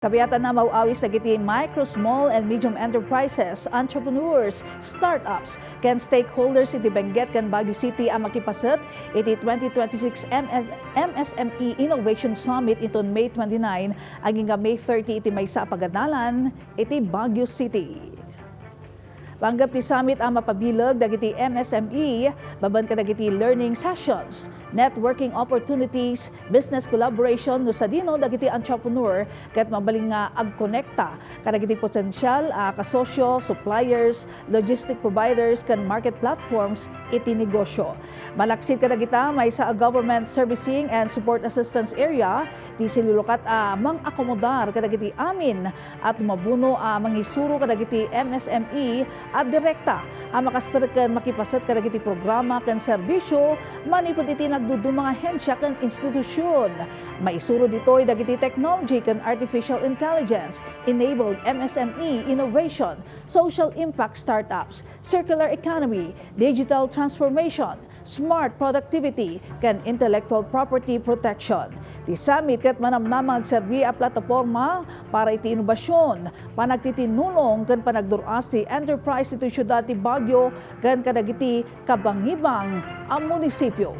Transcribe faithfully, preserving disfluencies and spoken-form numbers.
Kabiatan a maw-awis dagiti micro, small, and medium enterprises, entrepreneurs, startups, ken stakeholders iti Benguet ken Baguio City a makipaset iti twenty twenty-six M S, M S M E Innovation Summit inton May twenty-nine agingga May thirty iti maysa a pagadalan iti Baguio City. Panggep ti summit a mapabileg dagiti M S M E babaen kadagiti learning sessions, networking opportunities, business collaboration no sadino dagiti entrepreneur ket mabalin nga agkonekta kadagiti potensial a kasosyo, suppliers, logistic providers, ken market platforms iti negosyo. Malaksid kadagita, maysa a government servicing and support assistance area ti sinulukat a mangakomodar kadagiti amin a tumabuno a mangisuro kadagiti M S M E a direkta a makastrek ken makipaset kadagiti programa ken serbisyo manipud iti nagduduma nga ahensya ken institusion. Maisuro ditoy dagiti technology ken artificial intelligence enabled M S M E innovation, social impact startups, circular economy, digital transformation, smart productivity, ken intellectual property protection. Ti summit ket manamnama nga agserbi a plataporma para iti inobasyon, panagtitinulong, ken panagdur-as ti enterprise iti siudad ti Baguio ken kadagiti kabangibang a munisipyo.